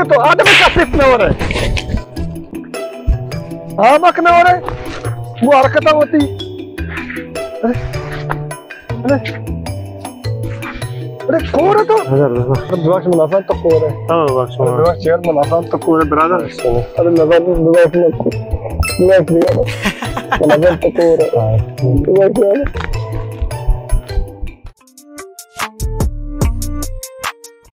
تو آدم کسیت نہ ورے۔ آمک نہ ورے۔ وہ حرکت ہوتی۔ ارے۔ ارے۔ ارے کور ہے تو؟ نظر، نظر۔ ارے ببخش من آسان تو کور ہے۔ ہاں، ببخش۔ ارے ببخش یار من آسان تو کور ہے برادر۔ ارے نظر، ببخش من۔ ببخش یار۔ من آسان تو کور ہے۔ ببخش یار۔